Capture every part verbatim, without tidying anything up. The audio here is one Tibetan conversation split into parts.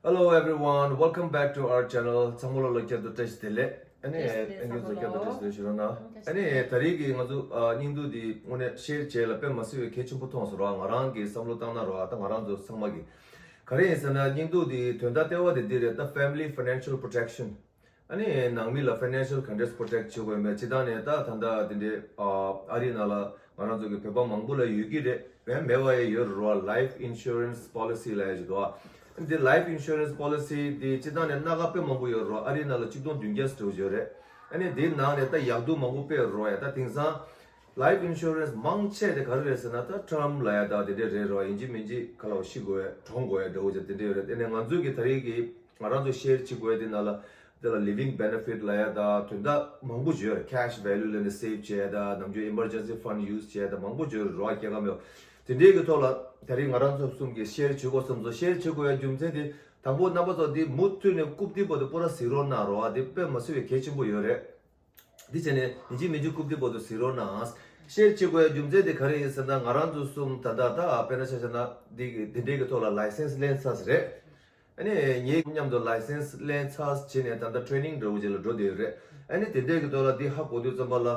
Hello everyone, welcome back to our channel. ཚང་མ་ལོ་ལ་བསྐྱར་དུ་བཀྲ་ཤིས་བདེ་ལེགས། ཨ་ནི་བཀྲ་ཤིས་བདེ་ལེགས། ཨ་ནི་ཚང་མ་ལོ། བསྐྱར་དུ་བཀྲ་ཤིས་བདེ་ལེགས་ཞུ་རོགས་གནང་། ཨ་ནི་ད་རེས་ཀྱི་ང་ཚོ་ཨ་སྙིང་བསྡུས་འདི་དངོས་གནས་ཤེར་བྱས་ལ་དཔེ་མ་སྲིད་པའི་གལ་ཆེན་པོ་མཐོང་སོང་ར། ང་རང་གི་བསམ་བློ་བཏང་ན་ར། ད་ང་རང་ཚོ་ཚང་མ་གི་ག་རེ་ཡིན་ཟེར་ན། སྙིང་བསྡུས་འདི་དོན་དག་ལྟེ་བ་དེ་འདི་རེད། ད་family financial protection། ཨ་ནི་ནང་མི་ལ་financial ག་འདྲས་protect བྱེད་དགོས་མེད་སྤྱི་བཏང་ནས། ད་ད་ལྟ་དེ་འདྲའི་ཨ་ཨ་རི་ནང་ལ་ང་རང་ཚོ་གི་བོད་པ་མང་པོ་ལ་ཡོད་ཀྱི་རེད། བས་མེད་པ་ཡང་ཡོད་རེད་ར། life insurance policy ལབ་ཡ་ཞིག་འདུག་ཨ། འདི་life insurance policy འདི་སྤྱི་བཏང་ནས་སྣ་ཁ་དཔེ་མང་པོ་ཡོད་རེད་ར། ཨ་རི་ནང་ལ་གཅིག་སྟོང་བདུན་བརྒྱ་ཙམ་ཡོད་རེད། ཨ་ནི་འདིའི་ནང་ནས་ད་ཡག་སྡུག་མང་པོ་དཔེ་རེད་ར། ཡ་ད་དེང་སང་life insurance མང་ཆེ་དེ་ག་རེ་རེད་ཟེར་ན། ད་term ལབ་ཡ་ད་དེ་འདྲས་རེད་ར། ཡིན་གཅིག་མིན་གཅིག་ག་ལ་བ་ཤི་དགོས་ཡ་གྲོངས་དགོས་ཡ་འདྲ་བོ་ཅིག་དེ་འདྲས་ཡོད་རེད། དེ་ནས་ང་ཚོས་ཀྱི་ད་རེས་ཀྱི་ང་རང་ཚོ་ཤེར་བྱེད་དགོས་ཡ་དེ་ནང་ལ་དེ་ལ་living benefit ལབ་ཡ་ད་དོན་དག་མང་པོ་ཅིག་ཡོད་རེད། cash value ལབ་ནས་save བྱས་ཡ་ད་ནམ་རྒྱུན་emergency fund use བྱས་ཡ་ད་མང་པོ་ཅིག་ཡོད་རེད་ར། སྐྱེ་ཁམས་ཡོད་དེ་འདྲས་ཀྱི་ཐོག་ལ་ད་རེས་ང་རང་ཚོ་གསུམ་གྱིས་ཤེར་བྱེད་དགོས་བསམ་སོང་། ཤེར་བྱེད་དགོས་ཡ་རྒྱུ་མཚན་དེ་དང་པོ་རྣམ་པ་ཚོ་འདི་མུ་མཐུད་ནས་རྐུབ་སྟེགས་བར་དུ་པོ་ར་གཟིགས་རོགས་གནང་རོགས་ཨ། འདི་དཔེ་མ་སྲིད་པའི་གལ་ཆེན་པོ་ཡོད་རེད། འདི་བྱས་ནས་ཡིན་གཅིག་མིན་གཅིག་རྐུབ་སྟེགས་བར་དུ་གཟིགས་རོགས་གནང་། ཤེར་བྱེད་དགོས་ཡ་རྒྱུ་མཚན་དེ་ག་རེ་ཡིན་ཟེར་ན། ང་རང་ཚོ་གསུམ་ད་ལྟ་ད་དཔེར་ན་ཆ་བཞག་ན་འདི་འདི་འདྲའི་གི་ཐོག་ལ་license ལེན་ཚར་ཟིན་རེད། ཨ་ནི་ངའི་མཉམ་དུ་license ལེན་ཚར་བྱས་ནས་ད་ལྟ་training འདྲ་བོ་ཅིག་ལ་འགྲོ་བསྡད་ཡོད་རེད། ཨ་ནི་དེ་འདྲའི་གི་ཐོག་ལ་འདི་ཧ་གོ་དུས་ཙམ་པ་ལ་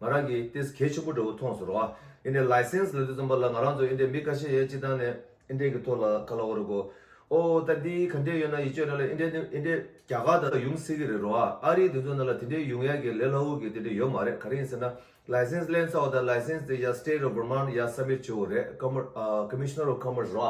ང་རང་གིས་ཏོག་ཙམ་གལ་ཆེན་པོ་འདྲ་བོ་མཐོང་སོང་ར། ཡིན་ནའི་license ལབ་དུས་ཙམ་པ་ལ་ང་རང་ཚོ་འདི་འདྲའི་མི་ཁ་ཤས་ཡོད་སྤྱི་བཏང་ནས། ཨིན་ཌི་གི་ཐོག་ལ་ག་ལ་བར་གོ། ཨོ་ད་འདི་ག་འདྲས་ཡོད་ན་ཡིད་དཔྱོད་ན་ལ་ཨིན་ཌི་ཨིན་ཌི་རྒྱ་གར་དང་ཡོང་སྲིད་ཀྱི་རེད་རོ། ཨ་རིའི་དེ་ཚོ་ནང་ལ་དེ་འདྲས་ཡོང་ཡ་གི་ལས་སླ་བོ་གི་དེ་འདྲས་ཡོད་མ་རེད། ག་རེ་ཡིན་ཟེར་ན། license ལེན་ཚར་བ་དང་license དེ་ཡ་state of Vermont ཡ་submit བྱེད་དགོས་རེད། Commer- ཨ། Commissioner of Commerce རོ།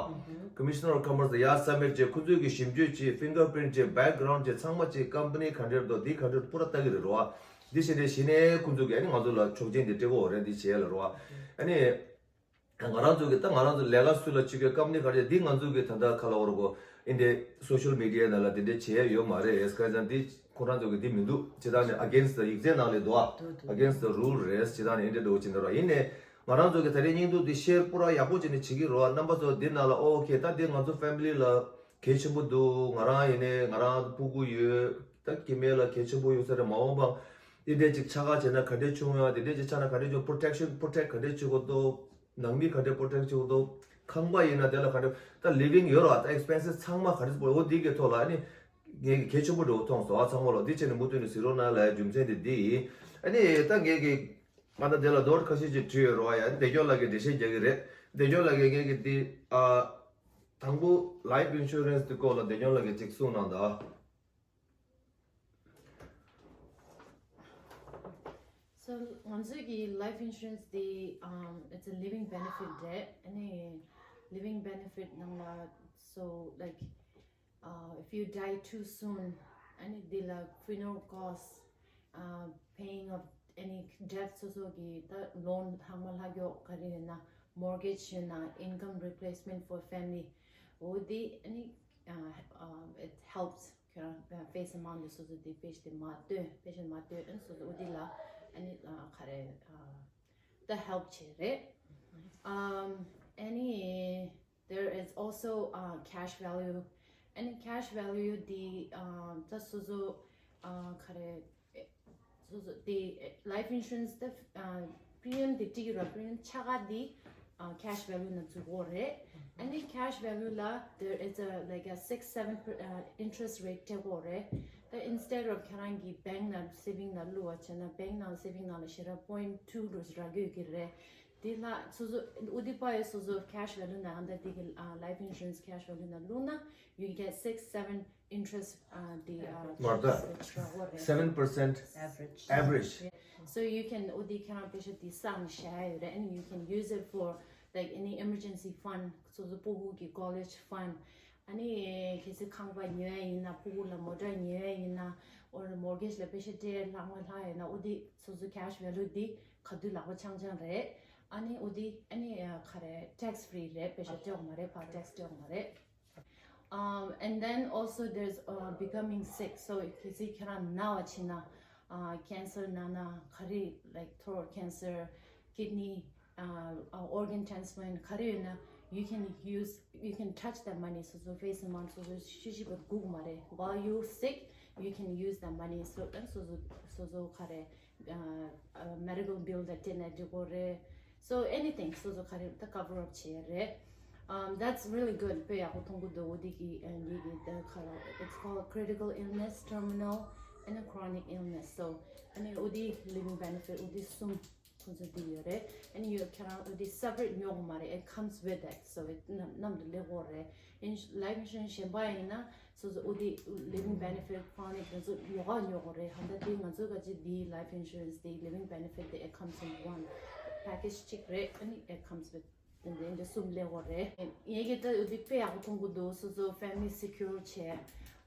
Commissioner of Commerce དེ་ཡ་submit བྱས། ཁོ་ཚོས་ཀྱི་ཞིབ་འཇུག་བྱས། fingerprint བྱས། background བྱས། ཚང་མ་བྱས། company ག་འདྲས་འདུག་འདི་ག་འདྲས་པུ་ར་ལྟ་གི་རེད་རོ། འདི་བྱས་ནས་གཞི་ནས་ཁོ་ཚོས་ཀྱི་ཨ་ནི་ང་ཚོ་ལ་ཆོག་མཆན་དེ་སྤྲད་དགོས་རེད། འདི་བྱས་ལ་རོ། ཨ་ནི། ང་རང་ཚོ་གི་ད་ང་རང་ཚོ་ལས་ཀ་སུ་ལ་བྱེད་དགོས། company ག་རེ་འདི་ང་ཚོ་གི་ད་ལྟ་ག་ལ་བར་གོ་ཨིན་ཌི་social media ནང་ལ་དེ་འདྲས་བྱས་ཡོད་མ་རེད། ཨེས་ཀ་ཟན་འདི་ཁོ་རང་ཚོ་གི་འདི་མི་འདུག་སྤྱི་བཏང་ནས་against the ཡིག་ཚད་ནང་ལ་འདུག་ཨ། against the rule རེད། སྤྱི་བཏང་ནས་ཨིན་ཌི་འདྲ་བོ་ཅིག་འདུག་ར། ཡིན་ནའི་ང་རང་ཚོ་གི་ད་རེས་སྙིང་སྡུག་འདི་ཤེར་པུ་ར་ཡག་པོ་བྱས་ནས་བྱེད་ཀྱི་རོ། རྣམ་པ་ཚོ་འདི་ནང་ལ་ཨོ་ཁེ་ད་འདི་ང་ཚོ་family ལ་གལ་ཆེན་པོ་འདུག་ང་རང་ཡིན་ནའི་ང་རང་སྤུ་གུ་ཡོད། ད་སྐྱེ་དམན་ལ་གལ་ཆེན་པོ་ཡོད་ས་རེད། མ་འོངས་པ་འདི་འདྲས་ཅིག་ཆགས་ཁ་བྱས་ན་ག་འདྲས་བྱུང་ཡ། འདི་འདྲས་ཅིག་ཆགས་ན་ག་འདྲས་བྱུང་། protection protect ག་འདྲས་བྱེད་དགོས་འདུག་ནང་མི་ག་འདྲས་protect བྱེད་དགོས་འདུག་ཁང་པ་ཡིན་ན་དེ་ལ་ག་འདྲས། ད་living ཡོད་ར། ད་expenses ཚང་མ་ག་འདྲས་པོ་འོ་འདི་གི་ཐོག་ལ་ཨ་ནི་ངས་གལ་ཆེན་པོ་འདྲ་བོ་མཐོང་སོང་ཨ། ཚང་མ་ལོ་འདི་བྱས་ནས་མུ་མཐུད་ནས་གཟིགས་རོགས་གནང་ལབ་ཡ་རྒྱུ་མཚན་དེ་འདི་ཡིན། ཨ་ནི་ད་ངས་གི་ང་ད་དེ་ལ་note ཁ་ཤས་ཅིག་བྲིས་ཡོད་རོ། ཡ་བདེ་སྐྱོང་ལགས་ཀྱིས་འགྲེལ་བཤད་རྒྱག་གི་རེད། བདེ་སྐྱོང་ལགས་ཀྱིས་ངས་གི་འདི་ཨ། དང་པོ་life insurance དེ་སྐོར་ལ་བདེ་སྐྱོང་ལགས་ཀྱིས་ཅིག་གསུངས་གནང་དང་། So ང་ཚོའི་གི་life insurance དེ་um it's a living benefit རེད། ཨ་ནི་living benefit ནང་ལ། So like uh if you die too soon ཨ་ནི་དེ་ལ་funeral cost, uh paying of any debt སོ་སོ་གི་ད་loan ལྷག་མ་ལྷག་ཡོད་ག་རེ་ཡོད་ན། mortgage ཡོད་ན། income replacement for family འོ་དེ་ཨ་ནི་uh um it helps ཁྱོད་རང་face amount དེ་སོ་སོ་དེ་pay དེ་མ་བཏོན། pay དེ་མ་བཏོན་ཨ་ནི་སོ་སོ་འོ་དེ་ལ་ཨ་ནི་ག་རེ་ད་help བྱེད་རེད། Um ཨ་ནི There is also uh cash value. ཨ་ནི་cash value དེ་uh ད་སོ་སོ uh ག་རེ་སོ་སོ་དེ་life insurance དེ uh premium དེ་སྤྲད་ཀྱི་ར། premium ཆ་ག་དེ་uh cash value ནང་འཛུལ་གྱི་ཡོད་རེད། ཨ་ནི་cash value ལ་there is a like a six seven per- uh interest rate སྤྲད་ཀྱི་ཡོད་རེད། ད་instead of ཁྱེད་རང་གི་bank ནང་saving ནང་བླུགས་པ་བྱས་ན། bank ནང་saving ནང་ལ་ཞེ་དྲག་point two རུ་རག་གི་ཡོད་ཀྱི་རེད། དེ་ལ་སོ་སོ་འོ་དེ་པ་ཡོད་སོ་སོ་cash value ནང་ཨ་ད་དེ་གི uh life insurance cash value ནང་བླུགས་ན you get six seven interest uh དེ uh མ་རེད་ད། seven percent average average. So you can འོ་དེ་ཁྱེད་རང་པེ་ཤ་དེ་བསགས་ནས་བཞག་ཡ་ཡོད་རེད། And you can use it for like any emergency fund སོ་སོ་སྤུ་གུ་གི་college fund ཨ་ནི་གལ་སྲིད་ཁང་པ་ཉོ་ཡ་ཡིན་ན། སྤུ་གུ་ལ་མོ་ཊ་ཉོ་ཡ་ཡིན་ན། or mortgage ལ་པེ་ཤ་སྤྲད་ལྷག་མ་ལྷག་ཡོད་ན་འོ་དེ་སོ་སོ་cash value དེ་ག་དུས་ལག་པ་འཆང་འཆང་རེད། ཨ་ནི་འོ་དེ་ཨ་ནི་ག་རེ་tax free རེད། པེ་ཤ་སྤྲད་དགོས་མ་རེད། ཕར་tax སྤྲད་དགོས་མ་རེད། Um, and then also there's uh, becoming sick. So གལ་སྲིད་ཁྱེད་རང་ན་བ་ཕྱིན་ན། Uh, cancer ན་ན་ག་རེ་like throat cancer, kidney, uh, uh, organ transplant ག་རེ་ཡོད་ན། You can use, you can touch that money. སོ་སོ་face amount སོ་སོ་ཤི་ཤི་བར་སྒུག་མ་རེད། While you sick, you can use that money. So and སོ་སོ་སོ་སོ་ག་རེ uh, uh, medical bill དང་སྤྲད་ན་འགྲིག་གི་རེད། So anything སོ་སོ་ག་རེ་ད་cover up བྱེད་ཡ་རེད། Um, that's really good. དཔེ་ཡག་པོ་མཐོང་གི་འདུག་འོ་དེ་གི་ཨ་འདི་གི་ད་ག་རེ། It's called critical illness, terminal, and a chronic illness. So, ཨ་ནི་འོ་དེ་living benefit འོ་དེ་གསུམ་ཁོང་ཚོ་འདི་ཡོད་རེད། ཨ་ནི་ཡོད་ཁྱེད་རང་འོ་དེ་separate་ཉོ་དགོས་མ་རེད། It comes with it. So, it མཉམ་དུ་སླེབས་ཀྱི་ཡོད་རེད། Ins- life insurance གཞན་པ་ཡིན་ན་སོ་སོ་འོ་དེ་living benefit, chronic དེ་ཚོ་ཡོ་ག་ཉོ་དགོས་རེད། ཧ་ད་དེ་ང་ཚོ་ག་ཅི་དེ་life insurance དེ་living benefit དེ་it comes in one package གཅིག་རེད། ཨ་ནི་it comes with དེ་འདྲ་གསུམ་སླེབས་ཀྱི་ཡོད་རེད། ངེད་ཀྱིས་ད་འོ་དེ་དཔེ་ཡག་པོ་མཐོང་གི་འདུག་སོ་སོ་family secure བྱས།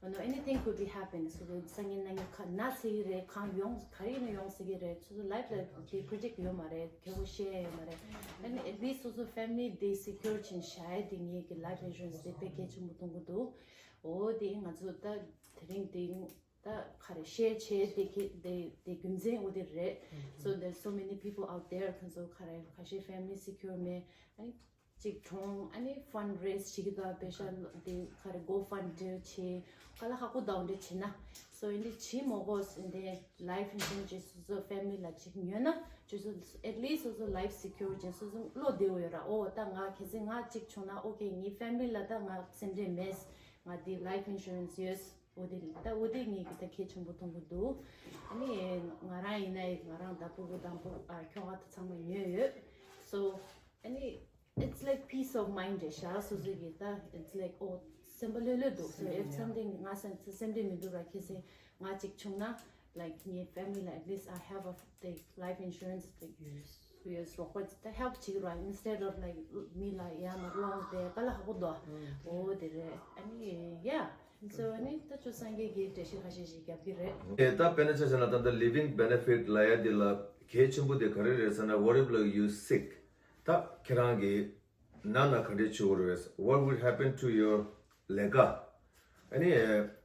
You know, anything could be happen. སོ་སོ་སང་ཉིན་གནངས་ཉིན་ག་ན་སྲིད་ཀྱི་རེད། གང་ཡོང་ག་རེ་ཡིན་ན་ཡོང་སྲིད་ཀྱི་རེད། སོ་སོ་life ལ་དེ་predict ཡོད་མ་རེད། ཁྱོ་ག་བཤད་ཡོད་མ་རེད། ཨ་ནི་at least སོ་སོ་family དེ་secure བྱས་བཞག་ཡས་དེ་ངེད་ཀྱི་life insurance དེ་དཔེ་གལ་ཆེན་པོ་མཐོང་གི་འདུག་འོ་དེ་ང་ཚོ་ད་དེ་རིང་དེ་ད་ག་རེ་share བྱས་དེ་གི་དེ་དེ་རྒྱུ་མཚན་འོ་དེ་རེད། So there's so many people out there ཁོང་ཚོ་ག་རེ་ཁ་ཤས་family secure མེད། ཨ་ནི་གཅིག་གྲོངས། ཨ་ནི་fundraise བྱེད་ཀྱི་འདུག་པེ་ཤ་དེ་ག་རེ་GoFund འདྲ་བྱེད། དཀའ་ལས་ཁག་པོ་འདུག་འདྲ་བྱེད་ན། So འདི་བྱེད་མ་དགོས། འདི་life insurance བྱས་སོ་སོ་family ལ་གཅིག་ཉོས་ན་ཅོ་སོ་at least སོ་སོ་life secure བྱས་སོ་སོ་བློ་བདེ་བོ་ཡོད་ར། ཨོ་ད་ང་གལ་སྲིད་ང་གཅིག་བྱུང་ན་okay ངའི་family ལ་ད་ང་སེམས་ཁྲལ་མེད། ང་འདི་life insurance ཡོད། འོ་དེ་ད་འོ་དེ་ངེད་ཀྱི་ད་གལ་ཆེན་པོ་མཐོང་གི་འདུག་ཨ་ནི་ང་རང་ཡིན་ན་ང་རང་ད་ཕྲུ་གུ་དང་ཕྲུ་ཨ་ཁྱོ་ག་ད་ཚང་མ་ཉོས་ཡོད། So ཨ་ནི it's like peace of mind རེད་ཤག་སོ་སོ་གི་ད་it's like ཨོ་སེམས་པ་ལྷོད་ལྷོད་འདུག So if something ང་སེམས་སེམས་ཁྲལ་མི་འདུག་ར། གལ་སྲིད་ང་གཅིག་བྱུང་ན་like ངའི་family ལ་at least I have a the life insurance like ཡོད་རོགས་པ་ད་help བྱེད་ཀྱི་ར། Instead of like མི་ལ་ཡར་མར་སློང་དེ་དཀའ་ལས་ཁག་པོ་འདུག་འོ་དེ་རེད། ཨ་ནི་yeah. So ཨ་ནི་ད་ཅོ་སངས་རྒྱས་ཀྱིས་འགྲེལ་བཤད་ཁ་ཤས་ཤིག་རྒྱབ་ཀྱི་རེད། ཨེ་ད་དཔེར་ན་ཆ་བཞག་ན་ད་ལྟ་living benefit ལབ་ཡ་འདི་ལ་གལ་ཆེན་པོ་དེ་ག་རེ་རེད་ཟེར་ན། What if like you sick? ད་ཁྱེད་རང་གི་ན་ན་ག་འདྲས་བྱེད་དགོས་རེད། What would happen to your ལས་ཀ་ཨ་ནི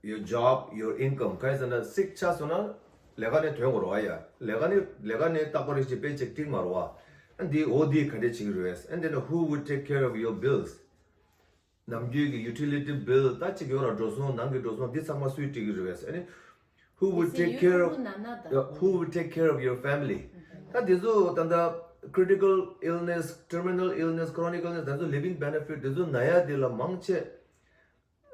your job, your income? གང་ཡིན་ཟེར་ན་sick ཆགས་སོང་ན་ལས་ཀ་ནས་ཐོན་དགོས་རེད་བ། ཡ་ལས་ཀ་ནས་ལས་ཀ་ནས་རྟག་པར་རེ་བཞིན་དཔེ་ཅིག་འགྲིག་མ་རེད་བ། ཨ་འདི་འོ་འདི་ག་འདྲས་བྱེད་ཀྱི་རེད། And then who would take care of your bills? ནམ་རྒྱུན་གྱི་utility bill ད་གཅིག་ཡོད་ར། འགྲོ་སོང་ནང་གི་འགྲོ་སོང་འདི་ཚང་མ་སུས་སྒྲིག་གི་རེད། ཨ་ནི who would take care of, yeah, who would take care of your family? ད་འདི་ཚོ་ད་ལྟ་critical illness, terminal illness, chronic illness ད་ཚོ་living benefit འདི་ཚོ་ན་ཡ་འདི་ལ་མང་ཆེ་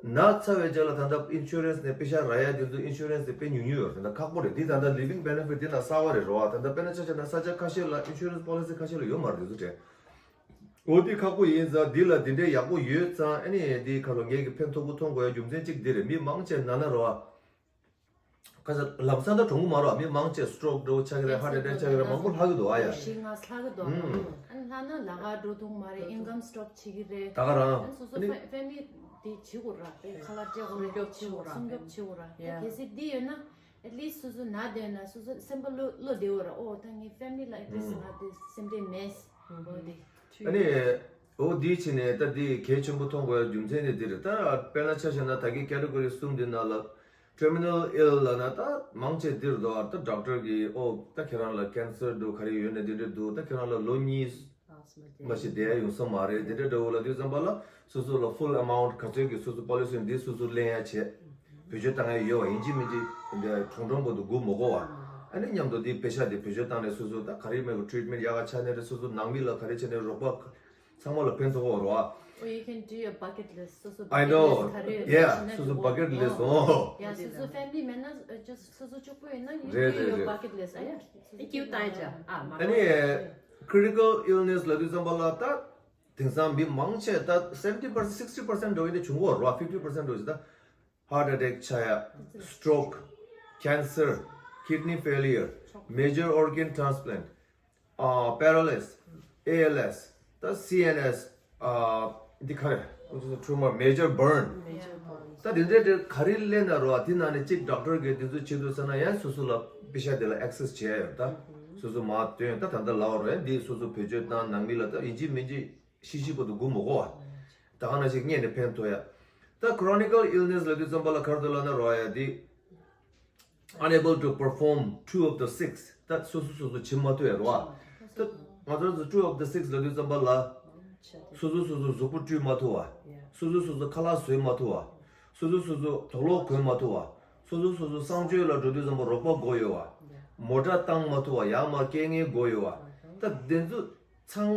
ན་ཚ་བའི་རྗེས་ལ་ད་ལྟ་insurance ནས་པེ་ཤ་རག་ཡ་འདི་ཚོ་insurance དེ་དཔེ་ཉུང་ཉུང་ཡོད་རེད། ད་ལྟ་ཁག་པོ་རེད། འདི་ད་ལྟ་living benefit འདི་ན་གསར་བ་རེད་རོ། ད་ལྟ་དཔེར་ན་ཆ་བཞག་ན་ས་ཆ་ཁ་ཤས་ལ་insurance policy ཁ་ཤས་ལ་ཡོད་མ་རེད། འདི་ཚོ་དྲན། འོ་དེ་ཁག་པོ་ཡིན་ཙང་འདི་ལ་འདི་འདྲའི་ཡག་པོ་ཡོད་ཙང་ཨ་ནི་འདི་ཁ་ལོ་ངེད་ཀྱི་ཕན་ཐོགས་པོ་མཐོང་དགོས་ཡ་རྒྱུ་མཚན་གཅིག་འདི་རེད། མི་མང་ཆེ་ན་ན་རོ། ཁ་ས་ལམ་སང་ད་གྲོངས་གི་མ་རོ། མི་མང་ཆེ་stroke འདྲ་བོ་ཆགས་ཀྱི་རེད། heart attack ཆགས་ཀྱི་རེད། མང་པོ་ལྷག་གི་འདུག་ཨ་ཡ། བཞི་ལྔ་ལྷག་གི་འདུག་ཨ་ནི་ལྷག་ན་ལས་ཀ་འགྲོ་ཐུབ་མ་རེད། income stop བྱེད་ཀྱི་རེད། ད་ག་རང་ཨ་ནི་སོ་སོ་ཨ་ནི་family དེ་བྱེད་དགོས་ར། དེ་ཁ་ལག་སྤྲད་དགོས་རེད། སྲུང་སྐྱོབ་བྱེད་དགོས་ར། སྲུང་སྐྱོབ་བྱེད་དགོས་ར། ད་གལ་སྲིད་འདི་ཡོད་ན་at least སོ་སོ་ན་བསྡད་ན་སོ་སོ་སེམས་པ་བློ་བློ་བདེ་བོ་ར། ཨོ་ད་ངའི་family ལ་at least ང་དེ་སེམས་ཁྲལ་མེད། འོ་དེ། ཨ་ནི་འོ་འདི་ཕྱིན་ནས་ད་འདི་གལ་ཆེན་པོ་མཐོང་དགོས་ཡ་རྒྱུ་མཚན་ནི་འདི་རེད། ད་དཔེར་ན་ཆ་བཞག་ན་ད་གི་category གསུམ་འདི་ནང་ལ་terminal ill ལབ་ན་ད་མང་ཆེ་འདིར་འདུག་ད་doctor གིས་ཨོ་ད་ཁྱེད་རང་ལ་cancer འདུག་ག་རེ་ཡོད་ནས་འདི་འདྲ་འདུག་ད་ཁྱེད་རང་ལ་ལོ་གཉིས་མ་ཞིག་བསྡད་ཡ་ཡོང་ས་མ་རེད། འདི་འདྲ་འདྲ་བོ་ལབ་དུས་ཙམ་པ་ལ་སོ་སོ་ལ་full amount ག་ཚོད་ཀྱི་སོ་སོ་policy འདི་སོ་སོ་ལེན་ཡ་བྱེད། བེད་སྤྱོད་བཏང་ཡ་ཡོད་པ་ཡིན་གཅིག་མིན་གཅིག་འདི་གྲོང་གྲོང་པོ་འདུག་སྒུག་མི་དགོས་པ། ཨ་ནི་མཉམ་དུ་འདི་པེ་ཤ་འདི་བེད་སྤྱོད་བཏང་ནས་སོ་སོ་ད་ག་རེ་མེད་གི་treatment ཡག་ག་ཆགས་ནས་རེད། སོ་སོ་ནང་མི་ལ་ག་རེ་བྱས་ནས་རོགས་པ་ཚང་མ་ལ་ཕན་ཐོགས་པ་རེད་བ། Oh, you can do your bucket list. སོ་སོ་I bucket know. list ག་རེ་ཡོད་yeah. བྱས་ན་སོ་སོ་འགྲོ་གི་bucket list འོ། Yeah, སོ་སོ་family མེད་ན་just སོ་སོ་གཅིག་པུ་ཡིན་ན་you རེད་do རེད your རེད། bucket list. ཨ་ཡ། ཨི་ཀྱུ་ཏའི་ཅ་ཨ་མ་ཨ་ནི་critical illness ལབ་དུས་ཙམ་པ་ལ་ད་དེང་སང་མི་མང་ཆེ་ད་seventy percent, sixty percent འགྲོ་ཡིན་ན་བྱུང་གོ་ར། fifty percent འགྲོ་ཡིན་ད། Heart attack ཆགས་ཡ། stroke, cancer, kidney failure, major organ transplant, ཨ་paralysis, ཨེ་ཨེལ་ཨེས, ད་སི་ཨེན་ཨེས, ཨ་འདི་ག་རེ། tumor, major burn. ད་དེ་འདྲའི་དེ་ག་རེ་ལེན་ན་རོ། དེ་ནང་ནས་གཅིག་doctor གིས་དེ་ཚོ་བྱེད་དུས་ཙམ་ན་ཡང་སོ་སོ་ལ་པེ་ཤ་དེ་ལ་access བྱས་ཡོད། ད་སོ་སོ་མ་བཏོན་ད་ད་ལྟ་ལབ་རེད། འདི་སོ་སོ་བེད་སྤྱོད་བཏང་ནང་མི་ལ་ད་ཡིན་གཅིག་མིན་གཅིག་ཤི་ཤི་བར་དུ་སྒུག་མི་དགོས་པ། ད་ག་ནང་བཞིན་སྔོན་ནས་ཕན་ཐོགས་ཡ། ད་chronical illness ལབ་དུས་ཙམ་པ་ལ་ག་རེ་འདུག་ལབ་ན་རོ། ཡ་འདི་unable to perform two of the six. ད་སོ་སོ་སོ་སོ་བྱེད་མ་ཐུབ་ཡ་རོ། ད་ང་ཚོ་two of the six ལབ་དུས་ཙམ་པ་ལ་སོ་སོ་སོ་སོ་གཟུགས་པོ་བཀྲུས་མ་ཐུབ་པ། སོ་སོ་སོ་སོ་ཁ་ལག་བཟོས་མ་ཐུབ་པ། སོ་སོ་སོ་སོ་དུག་ལོག་གོན་མ་ཐུབ་པ། སོ་སོ་སོ་སོ་གསང་སྤྱོད་ལ་འགྲོ་དུས་ཙམ་པ་རོགས་པ་དགོས་ཡོད་པ། མོ་ཊ་བཏང་མ་ཐུབ་པ། ཡར་མར་སྐྱེལ་མཁན་དགོས་ཡོད་པ། ད་དེ་ཚོ་ཚང་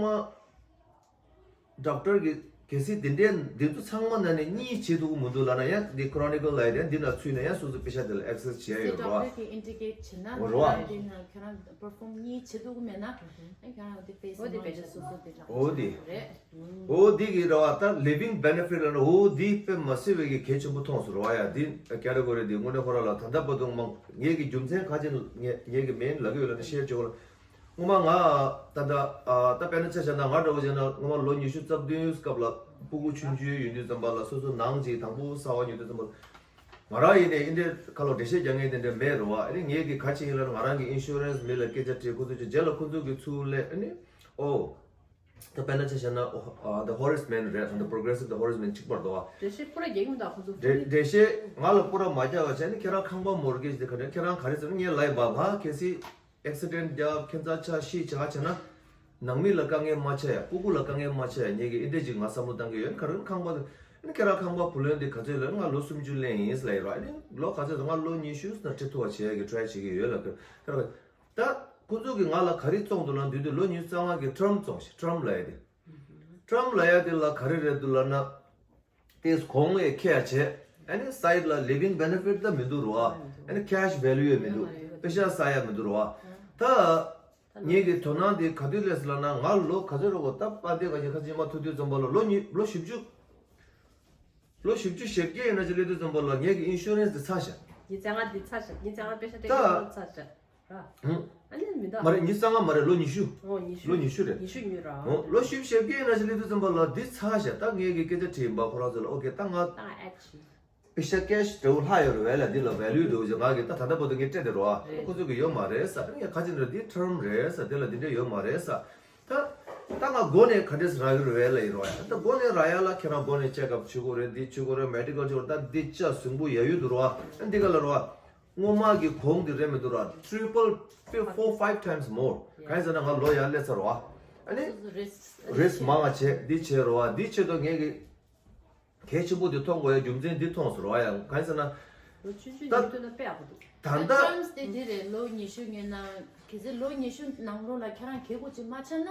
མ་doctor གིས་ གལ་སྲིད་འདི་འདྲའི་འདི་ཚོ་ཚང་མ་ནང་ནས་གཉིས་བྱེད་ཐུབ་ཀྱི་མི་འདུག་ལབ་ན་ཡང་འདི་Chronicle་ལབ་ཡ་དེ་འདི་ན་ཚུད་ན་ཡང་སོ་སོ་པེ་ཤ་དེ་ལ་access་བྱེད་ཡ་ཡོད་རེད་བ། Doctor་གིས་indicate་བྱེད་ན་འོ་རེད་བ། འདི་ན་ཁྱོད་རང་perform་གཉིས་བྱེད་ཐུབ་ཀྱི་མེད་ན་ཨ་ཁྱོད་རང་འདི་པེ་སི་འོ་དེ་མང་པེ་ཤ་ཆེ་སོ་སོ་དེ་རག་འོ་དེ་རེད། འོ་འདི་གི་རེད་བ། ད་living benefit་ལབ་ན་འོ་འདི་དཔེ་མ་སྲིད་པའི་གི་གལ་ཆེན་པོ་མཐོང་སོང་རེད་བ། ཡ་འདི་category་འདི་དངོས་གནས་ཁོ་རང་ལ་ད་ལྟ་བར་དུ་མང་ངེད་ཀྱི་རྒྱུ་མཚན་ག་ཅིག་ངེད་ངེད་ཀྱི་main་ལབ་ཀྱི་ཡོད་ལབ་ན་share་བྱེད་དགོས་ལ། སྔོན་མ་ང་ད་ལྟ་ཨ་ད་དཔེར་ན་ཆ་བཞག་ན་ང་འདྲ་བོ་བྱས་ན་སྔོན་མ་ལོ་ཉི་ཤུ་རྩ་བདུན་སྐབས་ལ་སྤུ་གུ་ཆུང་ཆུང་ཡོད་དུས་ཙམ་པ་ལ་སོ་སོ་ནང་གཅིག་དང་པོ་གསར་པ་ཉོ་དུས་ཙམ་པ་ལ་ང་རང་ཡིན་ནའི་འདི་འདྲའི་ཁ་ལོ་འགྲེལ་བཤད་རྒྱག་མཁན་དེ་འདྲ་མེད་རེད་བ། ཨ་ནི་ངེད་ཀྱི་ག་ཅིག་ཡིན་ལབ་ན་ང་རང་གི་insurance་མི་ལ་སྐད་ཆ་དྲིས། ཁོ་ཚོ་ཀྱི་རྗེས་ལ་ཁོ་ཚོ་གི་ཚུར་སླེབས། ཨ་ནི་ཨོ་ད་དཔེར་ན་ཆ་བཞག་ན་ཨ་The Horace Mann་རེད། ད་Progressive་The Horace Mann་གཅིག་པར་འདུག་བ། འགྲེལ་བཤད་པུ་ར་རྒྱག་གི་མི་འདུག་ཁོ་ཚོ་འགྲེལ་འགྲེལ་བཤད་ང་ལ་པུ་ར་མ་རྒྱག་བ་བྱས་ནས་ཁྱེད་རང་ཁང་པ་mortgage་དེ་ག་འདྲ་ཁྱེད་རང་ག་རེ་ཟེར་ན་ངས་ལབ་ཡིན་པ། ང་གལ་སྲིད་accident་རྒྱབ་ཁྱད་མཚར་ཆགས་ཤི་བྱ་བྱས་ན་ནང་མི་ལ་དཀའ་ངལ་མ་ཆགས་ཡ། སྤུ་གུ་ལ་དཀའ་ངལ་མ་ཆགས་ཡ། ངེད་ཀྱིས་ཨེ་འདྲས་ཅིག་ང་བསམ་བློ་བཏང་གི་ཡོད། ག་རེ་ཁང་པ་དེ་ཨ་ནི་ཁྱེད་རང་ཁང་པ་བུ་ལོན་དེ་ག་ཚོད་ལབ་ན་ང་ལོ་སུམ་ཅུ་ལེན་ཡིན་ལབ་ཡིན་ར། ཨ་ནི་ལོ་ག་ཚོད་ང་ལོ་ཉི་ཤུ་ན་ཁྲི་ཐུབ་པ་བྱེད་ཡ་གི་try་བྱེད་ཀྱི་ཡོད་ལབ་ཀྱི་ད། ད་ཁོ་ཚོ་གིས་ང་ལ་ག་རེ་བཙོང་འདུག་ལབ་ན་དུས་དུས་ལོ་ཉི་ཤུ་རྩ་ལྔ་གི་term་བཙོང་ཞིག term་ལབ་ཡ་དེ། term་ལབ་ཡ་དེ་ལ་ག་རེ་རེད་འདུག་ལབ་ན། དེས་གོང་ལས་ཁེ་ཡ་བྱས། ཨ་ནི་side་ལ་living benefit་ད་མི་འདུག་རོ། ཨ་ནི་cash value་ཡང་མི་འདུག་པེ་ཤ་ཟ་ཡ་མི་འདུག་རོ། ད་ངེད་ཀྱི་དོ་སྣང་དེ་ག་དུས་སླེབས་ལབ་ན་ང་ལོ་ག་ཚོད་རེད་གོ། ད་པ་དེ་ག་ཅིག་ཁ་ཅིག་མ་ཐུག་དུས་ཙམ་པ་ལ་ལོ་ཉི་ལོ་བཞི་བཅུ། ལོ་བཞི་བཅུ་ཞེ་བརྒྱད་ཡིན་ན་ཅིག་སླེབས་དུས་ཙམ་པ་ལ་ངེད་ཀྱི་insurance་དེ་ཚར་ཤག་ཉི་ཤུ་རྩ་ལྔ་འདི་ཚར་ཤག་ཉི་ཤུ་རྩ་ལྔ་པེ་ཤ་སྤྲད་ད་མཁན་ཚར་ཤག་ར། ཧུམ། ཨ་ནི་མི་འདུག་མ་རེད། ཉི་ཤུ་རྩ་ལྔ་མ་རེད། ལོ་ཉི་ཤུ། ཨོ་ཉི་ཤུ། ལོ་ཉི་ཤུ་རེད། ཉི་ཤུ་ཉོས་ར། ཨོ་ལོ་བཞི་བཅུ་ཞེ་བརྒྱད་ཡིན་ན་ཅིག་སླེབས་དུས་ཙམ་པ་ལ་འདི་ཚར་ཤག་ད་ངེད་ཀྱི་སྐད་ཆ་དྲིས་ཡིན་པ་ཁོ་རང་ཚོ་ལ། ཨོ་ཀེ་ད་ང་ད་ང་ཨེ་ཆི། པེ་ཤ་cash་འདྲ་བོ་ལྷག་ཡོད་རེད་བས་ལ། འདི་ལ་value་འདྲ་བོ་ཅིག་ང་གིས་ད་ད་ལྟ་བར་དུ་ངས་སྤྲད་དེ་རོ། རེད། ཁོ་ཚོ་གིས་ཡོད་མ་རེད་ཟེར། ངས་ག་ཅིག་འདྲ་འདི་term་རེད་ཟེར། དེ་ལ་འདི་འདྲ་ཡོད་མ་རེད་ཟེར། ད་ད་ང་སྒོ་ནས་ག་འདྲས་རག་གི་རེད་བས་ལབ་ཡིན་རོ། ཡ་ད་སྒོ་ནས་རག་ཡ་ལ་ཁྱེད་རང་སྒོ་ནས་check up་བྱེད་དགོས་རེད། འདི་བྱེད་དགོས་རེད། medical་བྱེད་དགོས་རེད། ད་འདི་ལྕགས་ཟིང་པོ་ཡ་ཡུལ་དུ་རོ། ཨ་འདི་ག་ལ་རོ། སྔོན་མ་གི་གོང་འདི་རེད་མི་འདུག་ར། triple four five times more། གང་ཡིན་ཟེར་ན་ང་ལོ་ཡར་སླེབས་ཚར་རོ། ཨ་ནི་risk་མང་བ་བྱས་འདི་བྱས་རོ། འདི་བྱེད་དུས་ངས་གི་གལ་ཆེན་པོ་འདི་མཐོང་དགོས་ཡ་རྒྱུ་མཚན་འདི་མཐོང་ཟེར་བ་ཡང་གང་ཡིན་ཟེར་ན། ལོ་ཆུང་ཆུང་ད་ཡིན་དུས་ན་དཔེ་ཡག་པོ་འདུག་ད་ད་ལྟ་terms་དེ་འདི་རེད། ལོ་ཉི་ཤུ་ཉོས་ན་གལ་སྲིད་ལོ་ཉི་ཤུ་ནང་ལོགས་ལ་ཁྱེད་རང་གལ་དགོས་ཅིག་མ་ཆགས་ན། ཡ།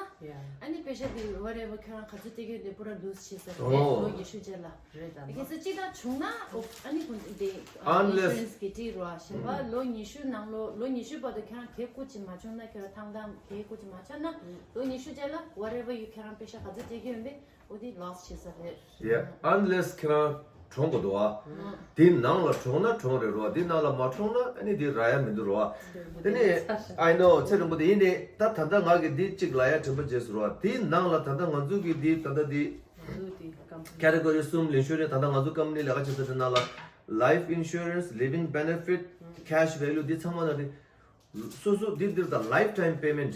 ཨ་ནི་པེ་ཤ་དེ་whatever་ཁྱེད་རང་ག་ཚོད་སྤྲད་ཀྱི་ཡོད་དེ་པུ་ར་lose་བྱེད་ས་རེད། ཨོ། ལོ་ཉི་ཤུ་རྗེས་ལ། རེད་ད་གལ་སྲིད་ཅིག་ད་བྱུང་ན་ཨོ་ཨ་ནི་ཀུན་དེ་unless་insurance་གི་ཁྲིད་རོ། གཞན་པ་ལོ་ཉི་ཤུ་ནང་ལོགས་ལོ་ཉི་ཤུ་བར་དུ་ཁྱེད་རང་གལ་དགོས་ཅིག་མ་བྱུང་ན་ཁྱེད་རང་ཐང་ཐང་གལ་དགོས་ཅིག་མ་ཆགས་ན་ལོ་ཉི་ཤུ་རྗེས་ལ་whatever you་ཁྱེད་རང་པེ་ཤ་ག་ཚོད་སྤྲད་ཀྱི་ཡོད་པས། འོ་དེ་loss་བྱེད་ས་རེད། Yeah, unless་ཁྱེད་རང་གྲོངས་དགོས་འདུག་ཨ། དེའི་ནང་ལ་གྲོངས་ན་གྲོངས་རེད་རོ། དེའི་ནང་ལ་མ་གྲོངས་ན་ཨ་ནི་དེ་རག་ཡ་མི་འདུག་རོ། དེ་ནི་I know་ཚེ་རིང་པོ་དེ་ཡིན་ནི་ད་ད་ལྟ་ང་གི་འདི་གཅིག་ལབ་ཡ་དྲན་པ་བརྗེད་སོང་རོ། དེའི་ནང་ལ་ད་ལྟ་ང་ཚོ་གི་འདི་ད་ལྟ་འདི་category་གསུམ་ལེན་ཤོར་ནས་ད་ལྟ་ང་ཚོ་company་ལས་ཀ་བྱེད་ས་དེ་ནང་ལ་life insurance, living benefit, cash value་འདི་ཚང་མ་ན་དེ། སོ་སོ་འདི་འདིར་དང་lifetime payment།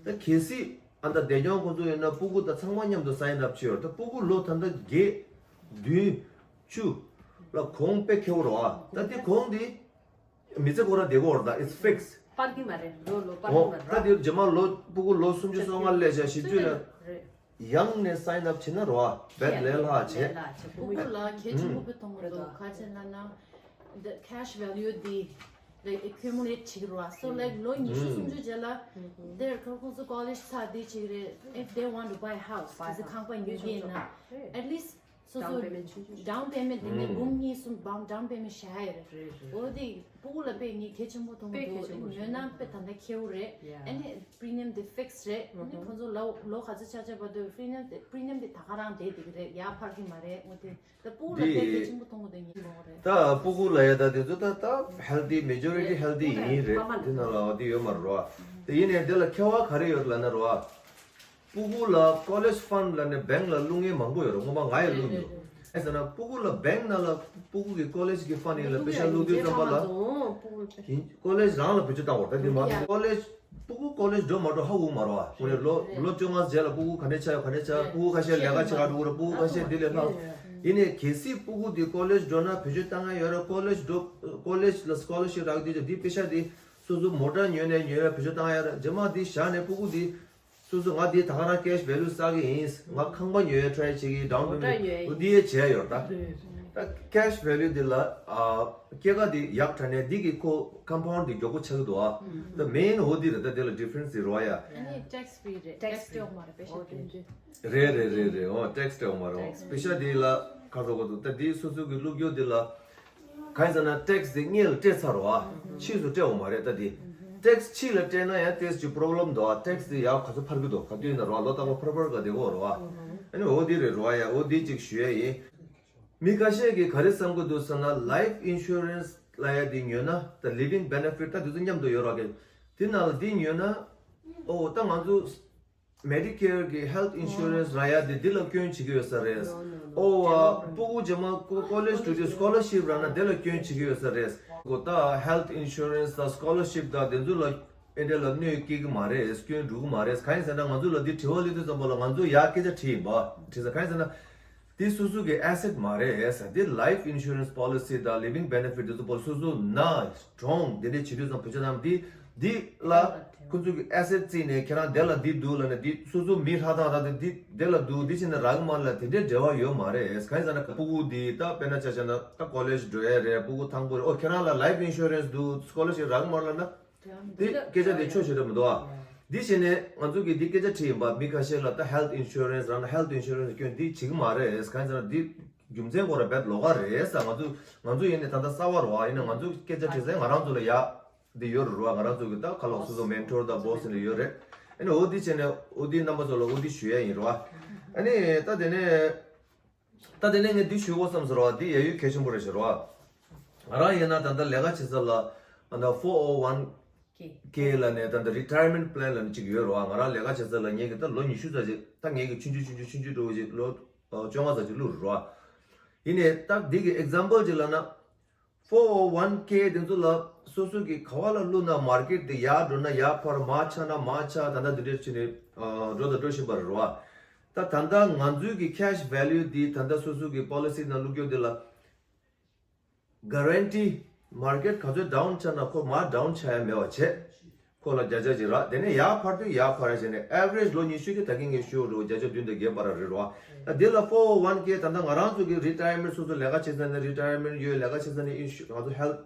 ད་གལ་སྲིད་ཨ་ད་བདེ་སྐྱོང་ཁོ་ཚོ་ཡོད་ན་སྤུ་གུ་དང་ཚང་མ་མཉམ་དུ་sign up་བྱེད་ཡོད། ད་སྤུ་གུ་ལོ་ད་ལྟ་བརྒྱད་བདུན་བཅུ་ལ་གོང་དཔེ་ཁེ་བོ་རོ་ཨ། ད་དེ་གོང་དེ་མི་ཚེ་ཁོ་རང་བདེ་པོ་རོ། ད་it's fixed། སྤར་གི་མ་རེད། ལོ་ལོ་སྤར་གི་ཨོ་མ་རེད། ད་དེ་རྗེས་མ་ལོ་སྤུ་གུ་ལོ་སུམ་ཅུ་སོ་ལྔ་སླེབས་ཤག་བཞི་བཅུ་ལ་རེད། ཡང་ནས་sign up་བྱེད་ན་རོ་ཨ། བེད་ལས་ལྷག་བྱེད། སྤུ་གུ་ལ་གལ་ཆེན་པོ་དཔེ་མཐོང་གི་འདུག་ག་རེ་ཟེར་ན་ན་the cash value་འདི་like accumulate་བྱེད་ཀྱི་རོ་ཨ། so like ལོ་ཉི་ཤུ་སུམ་ཅུ་རྗེས་ལ་དེར་ཁོ་ཁོང་ཚོ་college་ཚར་དེ་བྱེད་ཀྱི་རེད། if they want to buy house་གལ་སྲིད་ཁང་པ་ཉོ་གི་ཡིན་ན་at least་སོ་སོ་down payment་ཆུང་ཆུང་down payment་དེ་ནས་འབུམ་གཉིས་གསུམ་བང་down payment་བཞག་ཡ་རེད། འོ་དེ་སྤུ་གུ་ལ་དཔེ་ངས་གལ་ཆེན་པོ་མཐོང་གི་འདུག་ཉོས་ན་དཔེ་ད་ལྟ་ཁེ་བོ་རེད། ཨ་ནི་premium་དེ་fix་རེད། ཨ་ནི་ཁོང་ཚོ་ལོ་ལོ་ག་ཚོད་ཆགས་ཆགས་བར་དུ་premium་དེ་premium་དེ་ད་ག་རང་བསྡད་བསྡད་ཀྱི་རེད། ཡར་འཕར་གྱི་མ་རེད། འོ་དེ་ད་སྤུ་གུ་ལ་དཔེ་གལ་ཆེན་པོ་མཐོང་གི་འདུག་ངས་མོ་རེད། ད་སྤུ་གུ་ལ་ཡ་ད་དེ་ཚོ་ད་ད་healthy majority healthy་ཡིན་རེད། དེ་ནང་ལ་འོ་དེ་ཡོད་མ་རེད་རོ། དེ་ཡིན་ནའི་དེ་ལ་ཁེ་བ་ག་རེ་ཡོད་ལབ་ན་རོ་ཨ། སྤུ་གུ་ལ་college fund་ལབ་ནས་bank་ལ་བླུག་མཁན་མང་པོ་ཡོད་རེད། སྔོན་མ་ང་ཡང་བླུགས་མྱོང་། ཨེ་ཟེར་ན་སྤུ་གུ་ལ་bank་ནང་ལ་སྤུ་གུ་གི་college་གི་fund་ཡིན་ལ་པེ་ཤ་བླུགས་དུས་ཙམ་པ་ལ་ཡིན་college་རང་ལ་བེད་སྤྱོད་བཏང་བར་ད་དེ་མ་college་སྤུ་གུ་college་འགྲོ་མ་འགྲོ་ཧ་གོ་མ་རེད་བ། ཁོ་རེ་ལོ་ལོ་བཅོ་ལྔ་རྗེས་ལ་སྤུ་གུ་ག་འདྲས་ཆགས་ཡོད་ག་འདྲས་ཆགས། སྤུ་གུ་ཁ་ཤས་ལས་ཀ་བྱེད་ག་འགྲོ་གི་རེད། སྤུ་གུ་ཁ་ཤས་འདི་ལས་ལྷག་ཡིན་ནའི་གལ་སྲིད་སྤུ་གུ་འདི་college་འགྲོ་ན་བེད་སྤྱོད་བཏང་ཡ་ཡོད་རེད། college་འགྲོ་college་ལ་scholarship་རག་དུས་ཀྱང་འདི་པེ་ཤ་འདི་སོ་སོ་མོ་ཊ་ཉོས་ནས་ཉོས་ཡ་བེད་སྤྱོད་བཏང་ཡ་རེད། རྗེས་མ་འདི་བཞག་ནས་སྤུ་གུ་འདི་སོ་སོ་ང་འདི་ད་ག་རང་cash value་བསགས་ཀྱི་ཡིན། ང་ཁང་པ་ཉོ་ཡ་try་བྱེད་ཀྱི་down payment་འདི་ཡ་བྱས་ཡོད་ད། ད་cash value འདི་ལ་ཨ་སྐྱེད་ཀ་འདི་ཡག་དྲགས་ནས་འདི་གི་ཁོ་compound འདི་མགྱོགས་པོ་ཆགས་ཀྱི་འདུག་ཨ། ད་main འོ་འདི་རེད། ད་དེ་ལ་difference འདི་རོ་ཡ། ཨ་ནི་tax free རེད། tax tax སྤྲད་ཡོད་མ་རེད། པེ་ཤ་སྟོན་རྒྱུ། རེད་རེད་རེད་རེད། འོ་tax སྤྲད་ཡོད་མ་རེད། tax པེ་ཤ་འདི་ལ་ཁ་ཚོ་གོ་འདུག་ད་འདི་སོ་སོ་གི་བླུག་རྒྱུ་འདི་ལ་གང་ཡིན་ཟེར་ན་tax འདི་སྔོན་ལ་སྤྲད་ཚར་རོ་ཨ། ཕྱིས་སུ་སྤྲད་ཡོད་མ་རེད། ད་འདི་tax ཕྱིས་ལ་སྤྲད་ན་ཡང་tax གི་problem འདུག་ཨ། tax འདི་ཡག་ག་ཚོད་འཕར་གི་འདུག་ག་དུས་ཡིན་ན་རོ་ཨ། ལོ་རྟག་པར་འཕར་འཕར་ག་དེ་གོ་རོ་ཨ། ཨ་ནི་འོ་འདི་རེད་རོ་ཨ། ཡ་འོ་འདི་གཅིག་ཞུ་ཡ་ཡིན། མི་ཁ་ཤས་ཀྱིས་ག་རེ་བསམ་གྱི་འདུག་ཟེར་ན་life insurance ལབ་ཡ་འདི་ཉོས་ན་ད་living benefit ད་དེ་ཚོ་མཉམ་དུ་ཡོད་ར་གི། དེ་ནང་ལ་འདི་ཉོས་ན་ཨོ་ད་ང་ཚོ་Medicare གི་health insurance རག་ཡ་འདི་འདི་ལ་སྐྱོན་བྱེད་ཀྱི་ཡོད་ས་རེད། ཨོ་བ་སྤུ་གུ་རྗེས་མ་ཀོ་ཀོ་ལེཇ་འགྲོ་དུས་scholarship རག་ན་དེ་ལ་སྐྱོན་བྱེད་ཀྱི་ཡོད་ས་རེད། ཀོ་ད་health insurance དང་scholarship དང་དེ་ཚོ་ལ་ཨེ་འདྲ་ལ་གནོད་སྐྱེལ་གྱི་མ་རེད། སྐྱོན་འགྲོ་གི་མ་རེད། གང་ཡིན་ཟེར་ན་ང་ཚོ་ལ་འདི་དྲི་བ་སླེབས་དུས་ཙམ་པ་ལ་ང་ཚོ་ཡར་སྐད་ཆ་དྲིས་ཡིན་པ་དྲིས་ས་གང་ཡིན་ཟེར་ན། འདི་སོ་སོ་གི་asset མ་རེད་ཟེར། འདི་life insurance policy དང་living benefit འདི་ཚོ་པོ་སོ་སོ་ན་གྲོངས་འདི་འདྲས་བྱེད་དུས་ཙམ་བུ་ཆ་ནམ་འདི་འདི་ལ་ཁོ་ཚོ་གི་asset བརྩིས་ནས་ཁྱེད་རང་དེ་ལ་འདི་འདུག་ལབ་ནས་འདི་སོ་སོ་མི་ཧྲ་ཐག་ཐག་འདི་འདི་ལ་འདུག་འདི་བྱས་ན་རག་གི་མ་རེད་ལབ་དེ་འདྲས་འབྲེལ་བ་ཡོད་མ་རེད། གང་ཡིན་ཟེར་ན་སྤུ་གུ་འདི་ད་དཔེར་ན་ཆ་བཞག་ན་ད་ཀོ་ལེཇ་འགྲོ་ཡ་རེད། སྤུ་གུ་དང་པོ་རེད། ཨོ་ཁྱེད་རང་ལ་life insurance འདུག scholarship རག་གི་མ་རེད་ལབ་ན། འདི་སྐད་ཆ་འདི་ཆོག་ཤེས་རེད་མི་འདུག་ཨ། འདི་བྱས་ནས་ང་ཚོ་གིས་འདི་སྐད་ཆ་དྲིས་ཡིན་པ། མི་ཁ་ཤས་ལ་ད་health insurance རང་ལ་health insurance སྐྱོན་འདི་བྱེད་ཀྱི་མ་རེད། གང་ཟེར་ན་འདི་རྒྱུ་མཚན་ཁོ་ར་རྦད་ལོགས་ཀ་རེད་ས། ང་ཚོ་ང་ཚོ་ཡིན་ནས་ད་ལྟ་གསར་པ་རེད་བ། ཡིན་ན་ང་ཚོ་སྐད་ཆ་དྲིས་ས་ང་རང་ཚོ་ལ་ཡག་འདི་ཡོད་རེད་བ། ང་རང་ཚོ་གི་ད་ཁ་ལོག་སོ་སོ་mentor དང་boss འདི་ཡོད་རེད། ཨ་ནི་འོ་འདི་བྱས་ནས་འོ་འདི་རྣམ་པ་ཚོ་ལ་འོ་འདི་ཞུ་ཡ་ཡིན་རེད་བ། ཨ་ནི་ད་དེ་ནས། ད་དེ་ནས་ངས་འདི་ཞུ་དགོས་བསམ་ཟེར་བ་འདི་ཡ་ཡུལ་གལ་ཆེན་པོ་རེད་ཟེར་བ། ང་རང་ཡིན་ན་ད་ལྟ་ལས་ཀ་བྱེད་ས་ལ་ཨ་ད་four oh one K ལ་ནས་ད་ལྟ་retirement plan ལ་ནས་ཅིག་ཡོད་རེད་བ། ང་རང་ལས་ཀ་བྱེད་ས་ལ་ངེད་ཀྱི་ད་ལོ་ཉི་ཤུ་ཙམ་ཅིག་ད་ངེད་ཀྱི་ཆུང་ཆུང་ཆུང་ཆུང་ཆུང་ཆུང་འགྲོ་ཅིག་ལོ་བཅོ་ལྔ་ཙམ་ཅིག་བླུགས་རེད་བ། ཡིན་ནས་ད་འདི་གི་example ཅིག་ལབ་ན། four oh one K དེ་ཚོ་ལ་སོ་སོ་གི་ག་བ་ལ་བླུགས་ན་market དེ་ཡར་འགྲོ་ན་ཡར་འཕར། མར་ཆག་ན་མར་ཆག་ད་ལྟ་འདི་འདྲས་བྱས་ནས་འགྲོ་དང་འགྲོ་བཞིན་པ་རེད་བ། ད་ད་ལྟ་ང་ཚོའི་གི་cash value འདི་ད་ལྟ་སོ་སོ་གི་policy ནང་བླུགས་རྒྱུ་འདི་ལ་guarantee market ག་ཚོད་down ཆག་ན་ཁོ་མར་down ཆག་ཡ་མེད་པ་བྱས། ཁོ་ལ་བརྒྱ་ཆ་གཅིག་རག་དེ་ནས་ཡར་འཕར་དུས་ཡར་འཕར་བྱས་ནས་average ལོ་ཉི་ཤུ་གི་ད་གིན་ངས་ཞུས་རེད་བ། བརྒྱ་ཆ་བདུན་དང་བརྒྱད་བར་རེད་བ། ད་འདི་ལ་four oh one K ད་ལྟ་ང་རང་ཚོ་གི་retirement སོ་སོ་ལས་ཀ་བྱེད་ས་ནས་retirement ཡོད། ལས་ཀ་བྱེད་ས་ནས་ཨིན་ཤུ་ང་ཚོ་health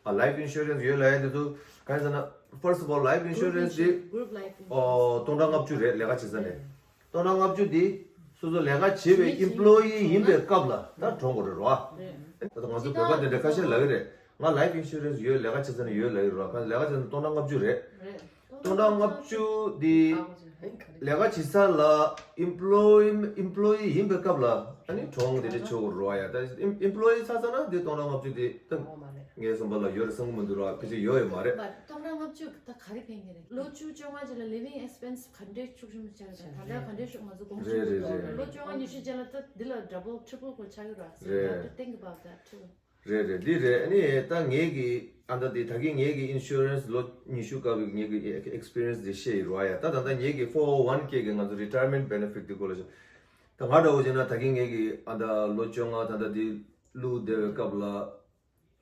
ཨ་life insurance ཡོད་ལབ་ཡ་འདི་ཚོ་གང་ཡིན་ཟེར་ན། first of all life insurance དེ་group life insurance ཨོ་སྟོང་ཕྲག་ལྔ་བཅུ་རེད་ལས་ཀ་བྱེད་ས་ནས། སྟོང་ཕྲག་ལྔ་བཅུ་འདི་སོ་སོ་ལས་ཀ་བྱེད་པའི་employee ཡིན་པའི་སྐབས་ལ་ད་གྲོངས་དགོས་རེད་རོ། ད་ལྟ་ང་ཚོ་བོད་པ་དེ་འདྲ་ཁ་ཤས་ལབ་ཀྱི་རེད། ང་life insurance ཡོད། ལས་ཀ་བྱེད་ས་ནས་ཡོད་ལབ་ཀྱི་རེད་རོ། ཁ་ལས་ཀ་བྱེད་ས་ནས་སྟོང་ཕྲག་ལྔ་བཅུ་རེད། སྟོང་ཕྲག་ལྔ་བཅུ་འདི་ལས་ཀ་བྱེད་ས་ལ་employee employee ཡིན་པའི་སྐབས་ལ་ཨ་ནི་གྲོངས་དེ་འདྲ་ཆོག་གི་རོ། ཡ་ད་employee ཆགས་ས་ན་འདི་སྟོང་ཕྲག་ལྔ་བཅུ་འདི་ད་ངའི་བསམ་པ་ལ་ཡོད་རེད་བསམ་གྱི་མི་འདུག་རོ། ཕལ་ཆེར་ཡོད་ཡོད་མ་རེད། སྟོང་ཕྲག་ལྔ་བཅུ་ད་ག་རེ་ཕན་གྱི་རེད། ལོ་བཅུ་བཅོ་ལྔ་ཅིག་ལ་living expense ག་འདྲས་ཤུགས་ཆེན་པོ་ཆགས་ཀྱི་རེད། ད་ལྟ་ག་འདྲས་ཤུགས་ང་ཚོ་དགོངས་ཞུ་རེད་རེད་གི་འདུག་རེད། ལོ་བཅོ་ལྔ་ཉི་ཤུ་རྗེས་ལ་ད་འདི་ལ་double triple གོ་ཆགས་ཀྱི་རེད། རེད། Think about that too. རེད་རེད། འདི་རེད། ཨ་ནི་ད་ངེད་ཀྱི་ཨ་ད་འདི་ད་གིན་ངེད་ཀྱི་insurance ལོ་ཉི་ཤུ་སྐབས་ཀྱི་ངེད་ཀྱི་experience འདི་བཤད་ཡི་རོ། ཡ་ད་ད་ད་ངེད་ཀྱི་four oh one K གི་ང་ཚོ་retirement benefit འདི་སྐོར་ལ་ཤོད། ད་ང་འདྲ་བོ་བྱས་ན་ད་གིན་ངེད་ཀྱི་ཨ་ད་ལོ་བཅོ་ལྔ་ད་ད་འདི་བླུགས་བསྡད་པའི་སྐབས་ལ།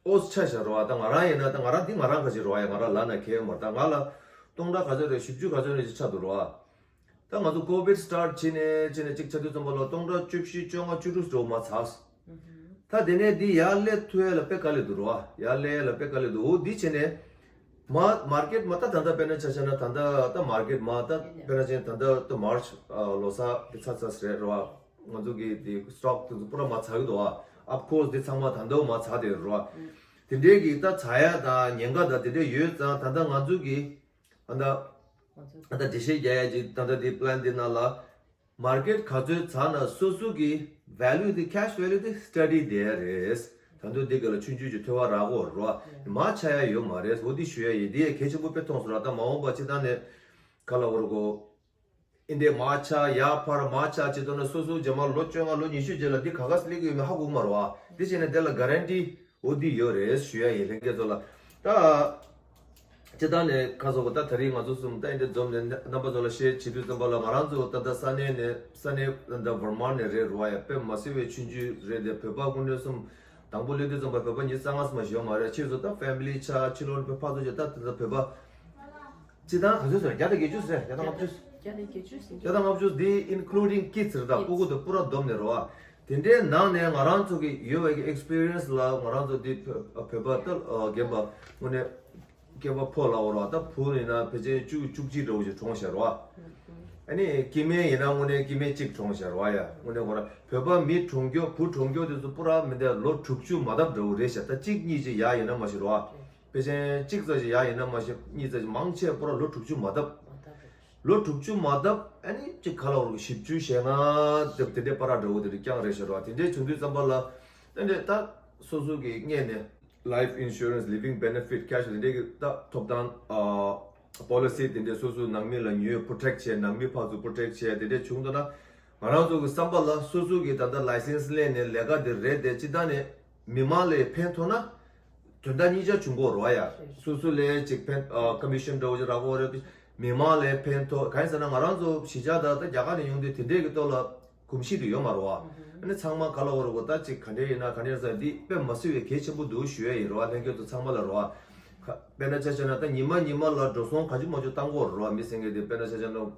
ཨོ་ཆ་བཞག་རོ་ཨ། ད་ང་རང་ཡིན་ན་ད་ང་རང་འདི་ང་རང་ག་ཅིག་རོ་ཨ། ཡ་ང་རང་ལབ་ན་གལ་ཡོད་མ་རེད། ད་ང་ལ་སྟོང་ཕྲག་ག་ཚོད་རེད། བཞི་བཅུ་ག་ཚོད་རེད་ཅིག་ཆགས་འདུག་རོ་ཨ། ད་ང་ཚོ་COVID start བྱས་ནས་བྱས་ནས་ཅིག་ཆགས་དུས་ཙམ་པ་ལ་སྟོང་ཕྲག་བཅུ་བཞི་བཅོ་ལྔ་བཅུ་དྲུག་འགྲོ་མ་ཚར། ད་དེ་ནས་འདི་ཡར་སླེབས་ཐུབ་ཡ་ལ་དཔེ་དཀའ་ལས་འདུག་རོ་ཨ། ཡར་སླེབས་ཡ་ལ་དཔེ་དཀའ་ལས་འདུག་འོ་འདི་བྱས་ནས་མ་market མ་ད་ད་ལྟ་དཔེར་ན་ཆ་བཞག་ན་ད་ལྟ་ད་market མ་ད་དཔེར་ན་ཆ་ད་ལྟ་ད་March ལོ་གསར་འདི་ཚར་ཚར་རེད་རོ་ཨ། ང་ཚོ་གི་དེ་stock དེ་ཚོ་པུ་ར་མར་ཚར་གི་འདུག་ཨ། Of course དེ་ཚང་མ་ད་ལྟ་མར་ཚར་དེ་རེད་རོ་ཨ། དེ་འདྲའི་གི་ད་ཚར་ཡ་དང་ཉེན་ཁ་དང་དེ་འདྲ་ཡོད་ཙང་ད་ལྟ་ང་ཚོ་གི་ཨ་ད་ཨ་ད་འགྲེལ་བཤད་རྒྱག་ཡ་ཅིག་ད་ལྟ་དེ་plan དེ་ནང་ལ་market ག་ཚོད་ཚར་ན་སོ་སོ་གི་value དེ་cash value དེ་study དེ་ཡ་རེད། ད་དུང་དེ་ག་ལ་ཆུང་ཆུང་ཅིག་ཐོལ་པ་རག་གོ་རོ་ཨ། མར་ཆག་ཡ་ཡོད་མ་རེད། འོ་དེ་ཞུ་ཡ་ཡིན། དེ་ཡ་གལ་ཆེན་པོ་དཔེ་མཐོང་སོང་ར། ད་མ་འོངས་པ་སྤྱི་བཏང་ནས་ག་ལ་བར་གོ་ཨིན་དེ་མར་ཆག་ཡར་འཕར་མར་ཆག་བྱེད་དོ་ན་སོ་སོ་རྗེས་མ་ལོ་བཅོ་ལྔ་ལོ་ཉི་ཤུ་རྗེས་ལ་འདི་ག་ག་སླེབས་ཀྱི་ཡོད་མེད་ཧ་གོ་གི་མ་རེད་བ། འདི་བྱས་ནས་དེ་ལ་guarantee འོ་འདི་ཡོད་རེད་ཞུ་ཡ་ཡིན་ལྷན་རྒྱས་ཚོ་ལ། ད་སྤྱི་བཏང་ནས་ཁ་སོ་གོ་ད་ད་རེས་ང་ཚོ་གསུམ་ད་ཨིན་དེ་འཛོམས་ནས་རྣམ་པ་ཚོ་ལ་བཤད་བྱེད་དུས་ཙམ་པ་ལ་ང་རང་ཚོ་ད་ལྟ་ས་གནས་ནས་ས་གནས་ད་ལྟ་Vermont ནས་རེད་རོ་ཡ། དཔེ་མ་སྲིད་པའི་ཆུང་ཆུང་རེད་དེ་བོད་པ་སྐུ་མགྲོན་གསུམ་དང་པོ་སླེབས་དུས་ཙམ་པ་བོད་པ་ཉི་ཤུ་རྩ་ལྔ་ཙམ་ཞིག་ཡོད་མ་རེད། ཕྱིས་སུ་ད་family ཆགས་ཕྱི་ལོགས་ནས་ཕར་ཚུར་བྱས་ད་ད་ལྟ་བོད་པ། སྤྱི་བཏང་ག་ཚོད་ཟེར། བརྒྱ་དང་བརྒྱད་ཅུ་ཟེར། བརྒྱ་དང་ལྔ་བཅུ། བརྒྱ་དང་བརྒྱད་ཅུ་ཟིན། བརྒྱ་དང་ལྔ་བཅུ་འདི་including kids རེད། ད་སྤུ་གུ་དང་པུ་ར་བསྡོམས་ནས་རོ་ཨ། དེ་འདྲའི་ནང་ནས་ང་རང་ཚོ་གི་ཡོད་པའི་གི་ཨེགས་པི་རི་ཡན་སི་ལ་ང་རང་ཚོ་འདི་བོད་བོད་པ་ད་རྒན་པ་དངོས་གནས་སྐྱེས་པ་ཕོ་ལ་འོ་ར་ད་བུ་ཡིན་ན་ཕལ་ཆེར་བཅུ་བཅུ་གཅིག་འདྲ་བོ་ཞིག་གྲོངས་ཤག་ར། ཨ་ནི་སྐྱེ་དམན་ཡིན་ན་དངོས་གནས་སྐྱེ་དམན་གཅིག་གྲོངས་ཤག་ར་ཡ། དངོས་གནས་ཁོ་ར་བོད་པ་མི་གྲོངས་མགྱོགས་བུ་གྲོངས་མགྱོགས་དེ་ཚོ་པུ་ར་མི་འདས་ལོ་དྲུག་ཅུ་མ་ལྡབ་འདྲ་བོ་རེད་ཤག་ད་གཅིག་གཉིས་ཅིག་ཡ་ཡིན་ན་མ་ཤི་ར། ཕལ་ཆེར་གཅིག་ཙམ་ཞིག་ཡ་ཡིན་ན་མ་ཤི་གཉིས་ཙམ་ཞིག་མང་ཆེ་པུ་ར་ལོ་དྲུག་ཅུ་མ་ལྡབ། ལོ་དྲུག་ཅུ་མ་ལྡབ་ཨ་ནི་གཅིག་ག་ལ་བར་གི་བཞི་བཅུ་ཞེ་ལྔ་དེ་དེ་འདྲའི་པར་འདྲ་བོ་དེ་འདྲ་རྐྱང་རེད་ཤག་ར། དེ་འདྲའི་བྱུང་དུས་ཙམ་པ་ལ་དེ་འདྲའི་ད་སོ་སོ་གི་སྔས་ནས་life insurance, living benefit, cash དེ་འདྲའི་གི་ད་ཐོབ་ཐང་ཨ་པོ་ལི་སི་དེ་འདྲའི་སོ་སོའི་ནང་མི་ལ་ཉོས་པོ་རོ་ཊེག་བྱས་ནང་མི་ཕར་ཚུར་པོ་རོ་ཊེག་བྱས་དེ་འདྲའི་བྱུང་འདུག་ན། ང་རང་ཚོ་གི་བསམ་པ་ལ་སོ་སོ་གི་ད་ལྟ་ལའི་སེན་སི་ལེན་ནས་ལས་ཀ་དེ་རེད་དེ་སྤྱི་བཏང་ནས་མི་མང་ལ་ཕན་ཐོགས་ན་དོན་དག་གཉིས་ཆ་བྱུང་གོ་རོ་ཡ། སོ་སོ་ལས་ཅིག་ཕན་ཨ་ཀོ་མི་ཤན་འདྲ་བོ་ཅིག་རག་གོ་རེད། མི་མང་ལ་ཕན་ཐོགས་གང་ཡིན་ཟེར་ན་ང་རང་ཚོ་གཞིས་ཆགས་ད་ལྟ་རྒྱ་གར་ནས་ཡོང་དུས་དེ་འདྲས་ཀྱི་ཐོག་ལ་གོམས་གཤིས་དེ་ཡོད་མ་རེད་བ། ཨ་ནི་ཚང་མ་ག་ལ་འོ་རེད་གོ་ད་ཅིག་ག་འདྲས་ཡིན་ན་ག་འདྲས་ཟེར་འདི་དཔེ་མ་སྲིད་པའི་གལ་ཆེན་པོ་འདུག་ཞུ་ཡ་ཡིན་རོ་བ། ལྷན་རྒྱས་ཚོ་ཚང་མ་ལ་རོ་བ། དཔེར་ན་ཆ་བཞག་ན་ད་ཉི་མ་ཉི་མ་ལ་འགྲོ་སོང་ག་ཚོད་མ་ཚོད་བཏང་གོ་རོ་བ། མི་སེང་གེ་དེ་དཔེར་ན་ཆ་བཞག་ན།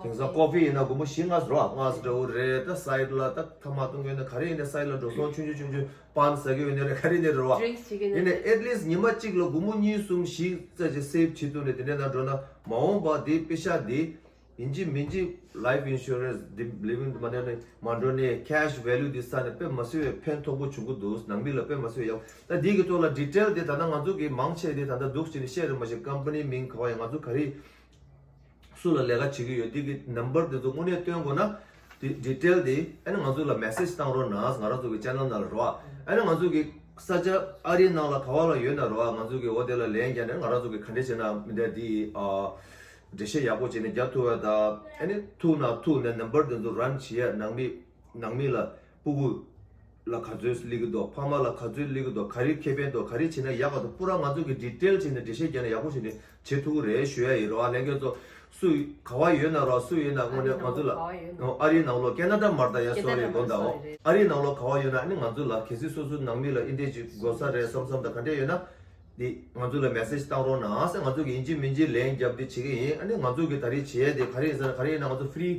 དེང་སང་ཀོ་ཕི་ཡིན་ན་སྒོར་མོ་བཞི་ལྔ་ཟེར་བ་ལྔ་ཟེར་འདྲ་བོ་རེད། ད་སའེ་ཌི་ལ་ད་ཐ་མག་གཏོང་གི་ཡོད་ན་ག་རེ་ཡིན་ན་སའེ་ཌི་ལ་འགྲོ་སོང་ཆུང་ཆུང་ཆུང་ཆུང་པན་ཟ་གི་ཡོད་ན་རེད་ག་རེ་ཡིན་ན་རེད་རོ་བ། ཡིན་ནའི་ཨེཊ་ལིསྚ་ཉི་མ་གཅིག་ལ་སྒོར་མོ་གཉིས་གསུམ་བཞི་ཙམ་ཅིག་སེབ་བྱེད་ཐུབ་ནས་དེ་འདྲ་ན་འགྲོ་ན་མ་འོངས་པ་དེ་པེ་ཤ་དེ་ཡིན་གཅིག་མིན་གཅིག་ལའིཕ་ཨིན་ཤུ་རན་སི་དེ་ལིབ་ཨིན་མ་འགྲོ་ནས་མ་འགྲོ་ནས་ཁེ་ཤི་ཝེ་ལུ་དེ་ས་ནས་དཔེ་མ་སྲིད་པའི་ཕན་ཐོགས་པོ་བྱུང་གི་འདུག་ནང་མི་ལ་དཔེ་མ་སྲིད་པའི་ཡག་ད་དེ་གི་ཐོག་ལ་ཌི་ཊེལ་དེ་ད་ལྟ་ང་ཚོ་གི་མང་ཆེ་དེ་ད་ལྟ་འདུག་ཅེས་ནས་བཤད་རེད་མ་གཞི་ཀམ་པ་ནི་མིང་ག་བ་ཡིན་ང་ཚོ་ག་རེ། སུ་ལ་ལས་ཀ་བྱེད་ཀྱི་ཡོད་འདི་གི་ནམ་བར་དེ་ཚོ་དངོས་གནས་སྟོན་དགོས་ན། དེ་ཌི་ཊེལ་དེ་ཨ་ནི་ང་ཚོ་ལ་མེ་སེཇ་བཏང་རོགས་གནང་། ང་རང་ཚོ་གི་ཅེ་ནལ་ནང་ལ་རོ། ཨ་ནི་ང་ཚོ་གི་ས་ཆ་ཨ་རིའི་ནང་ལ་ག་བ་ལ་ཡོད་ན་རོ། ང་ཚོ་གི་འོ་དེ་ལ་ལན་རྒྱག་ནས་ང་རང་ཚོ་གི་ག་འདྲས་བྱས་ན་མི་འདྲ་དེ་ཨ་འགྲེལ་བཤད་ཡག་པོ་བྱས་ནས་རྒྱག་ཐུབ་པ་དང་། ཨ་ནི་ཐུག་ན་ཐུག་ནས་ནམ་བར་དེ་ཚོ་རན་བྱེད་ཡ་ནང་མི་ནང་མི་ལ་སྤུ་གུ། ལ་ག་ཚོད་སླེབས་ཀྱི་འདུག་ཕ་མ་ལ་ག་ཚོད་སླེབས་ཀྱི་འདུག་ག་རེ་ཁེ་ཕན་འདུག་ག་རེ་བྱས་ན་ཡག་ག་འདུག་པུ་ར་ང་ཚོ་གི་ཌི་ཊེལ་བྱས་ནས་འགྲེལ་བཤད་རྒྱག་ན་ཡག་པོ་བྱས་ནས་བྱེད་ཐུབ་ཀྱི་རེད་ཞུ་ཡ་ཡིན་རོ། ཨ་ལྷན་རྒྱས་ཚོ་སུ་ག་བ་ཡོད་ན་རོ་སུ་ཡོད་ན་དངོས་གནས་ང་ཚོ་ལ་ཨ་རིའི་ནང་ལོགས་ཀེ་ན་ཌ་མ་རེད་ད་ཡ་སོ་རི་དགོངས་དག་ཨ་རིའི་ནང་ལོགས་ག་བ་ཡོད་ན་ཨ་ནི་ང་ཚོ་ལ་གལ་སྲིད་སོ་སོའི་ནང་མི་ལ་ཨིན་ཏེ་ཅིག་དགོས་ས་རེད་བསམ་བསམ་དང་ག་འདྲས་ཡོད་ན་དེ་ང་ཚོ་ལ་མེ་སེཇ་བཏང་རོགས་གནང་ཟེར། ང་ཚོ་གི་ཡིན་གཅིག་མིན་གཅིག་ལན་རྒྱབ་དེ་བྱེད་ཀྱི་ཡིན། ཨ་ནི་ང་ཚོ་གི་ད་རེས་བྱེད་ཡ་དེ་ག་རེ་ཡིན་ཟེར་ན་ག་རེ་ཡིན་ན་ང་ཚོ་ཕི་རི་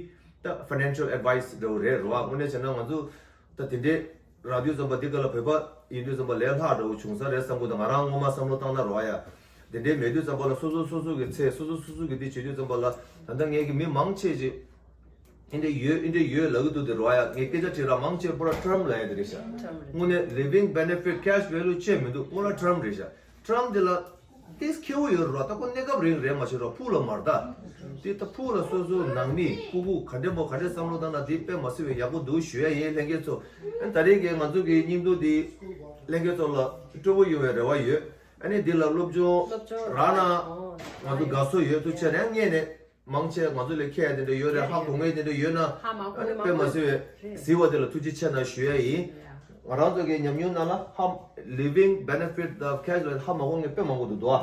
ད་ཕ་ནན་ཤལ་ཨེཌ་ཝའི་སི་འདྲ་བོ་རེད་རོ། ཨ་དངོས་གནས་བྱས་ན་ང་ཚོ། ད་དེ་འདྲའི་རག་དུས་ཙམ་པ་འདི་ག་ལ་བོད་པ་ཡིན་དུས་ཙམ་པ་ལས་སླ་འདྲ་བོ་བྱུང་ས་རེད་བསམ་གི་འདུག་ང་རང་ངོ་མ་བསམ་བློ་བཏང་ན་རོ་ཨ་ཡ། དེ་འདྲའི་མེད་དུས་ཙམ་པ་ལ་སོ་སོ་སོ་སོ་གི་ཚེ་སོ་སོ་སོ་སོ་གི་འདི་བྱེད་དུས་ཙམ་པ་ལ་ད་ལྟ་ངས་ཀྱི་མི་མང་ཆེ་ཅིག་ཨིན་འདྲ་ཡོད་ཨིན་འདྲ་ཡོད་ལབ་གི་འདུག་དེ་རོ་ཨ་ཡ། ངས་སྐད་ཆ་དྲིས་ར་མང་ཆེ་པོ་ར་ཊརམ་ལབ་ཡ་དེ་རེད་ཤག་དངོས་གནས་ལིབ་ཨིང་བེ་ནེ་ཕིཊ་ཁེ་ཤི་ཝེ་ལུ་ཅེས་མི་འདུག་པོ་ར་ཊརམ་རེད་ཤག་ཊརམ་དེ་ལ། ཏིས་ཁེ་བོ་ཡོད་རོ། ད་ཁོ་གནས་སྐབས་རིང་རེད་མ་ཤེས་རོ། ཕུགས་ལ་མར་ད། དེ་ད་ཕུགས་ལ་སོ་སོ་ནང་མི་སྤུ་གུ་ག་འདྲེ་མོ་ག་འདྲེ་བསམ་བློ་བཏང་ན་དེ་དཔེ་མ་སྲིད་པའི་ཡག་པོ་འདུག་ཞུ་ཡ་ཡིན་ལྷན་རྒྱས་ཚོ། ཨ་ནི་ད་རེས་ཀྱི་ང་ཚོ་གི་སྙིང་སྡུག་འདི་ལྷན་རྒྱས་ཚོ་ལ་སྤྲོ་པོ་ཡོང་བའི་རེ་བ་ཡོད། ཨ་ནི་འདི་ལ་སློབ་སྦྱོང་རག་ན་ང་ཚོ་དགའ་བསུ་ཡོད། ཐུགས་རྗེ་ཆེ་རང་ངས་ནས། མང་ཆེ་ང་ཚོ་ལས་མཁས་དེ་འདྲ་ཡོད་རེད། ཧ་གོ་མཁན་དེ་འདྲ་ཡོད་ན་ཧ་མ་གོ་ནི་དཔེ་མ་མང་པོ་སྲིད་པའི་རེད། གཟིགས་པ་དེ་ལ་ཐུགས་རྗེ་ཆེ་གནང་ཞུ་ཡ་ཡིན། ཡ། ང་རང་ཚོ་གི་ཉམས་མྱོང་ནང་ལ་ཧ་living benefit the cash ལ་ཧ་མ་གོ་མཁན་དཔེ་མང་པོ་འདུག་དོ།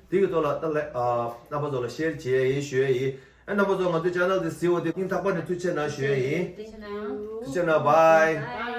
དེ་གི་ཐོག་ལ་ད་ལ་ཨ་རྣམ་པ་ཚོ་ལ་ཤེར་བྱེད་ཡ་ཡིན་ཞུ་ཡ་ཡིན། ཨ་རྣམ་པ་ཚོ་ང་ཚོའི་ཅེ་ནལ་དེ་གཟིགས་པ་དེ་སྙིང་ཐག་པ་ནས་ཐུགས་རྗེ་ཆེ་གནང་ཞུ་ཡ་ཡིན། ཐུགས་རྗེ་ཆེ་གནང་། ཐུགས་རྗེ་ཆེ་གནང་། བྷའི། བྷའི།